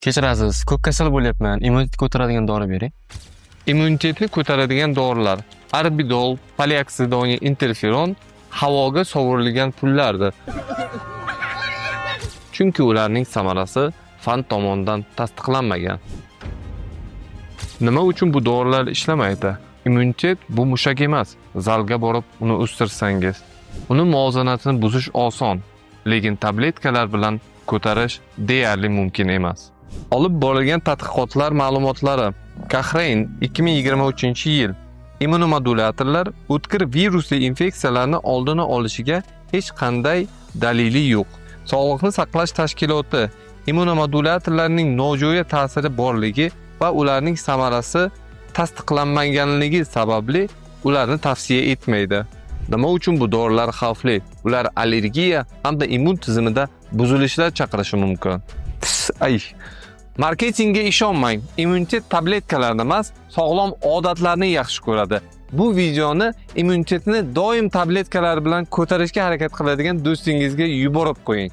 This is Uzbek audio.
Kechirasiz, ko'p kasal bo'lyapman. Immunitet ko'taradigan dori bering. Immunitetni ko'taradigan dorilar Arbidol, polioksidoniy interferon havoga sovurilgan pullardir. Chunki ularning samarasi fan tomonidan tasdiqlanmagan. Nima uchun bu dorilar ishlamaydi? Immunitet bu mushak emas, zalga borib uni o'stirsangiz. Uni muvozanatini buzish oson, lekin tabletkalar bilan ko'tarish deyarli mumkin emas. Olib borilgan tadqiqotlar ma'lumotlari: Cochrane, 2023-yil. Immunomodulyatorlar o'tkir virusli infeksiyalarni oldini olishiga hech qanday dalili yo'q. Sog'liqni saqlash tashkiloti immunomodulyatorlarning nojo'ya ta'siri borligi va ularning samarasi tasdiqlanmaganligi sababli ularni tavsiya etmaydi. Nima uchun bu dorilar xavfli? Ular allergiya hamda immun tizimida buzilishlar chaqirishi mumkin. Tis, ay. Marketingga ishonmang. Immunitet tabletkalarni emas, sog'lom odatlarni yaxshi ko'radi. Bu videoni immunitetni doim tabletkalar bilan ko'tarishga harakat qiladigan do'stingizga yuborib qo'ying.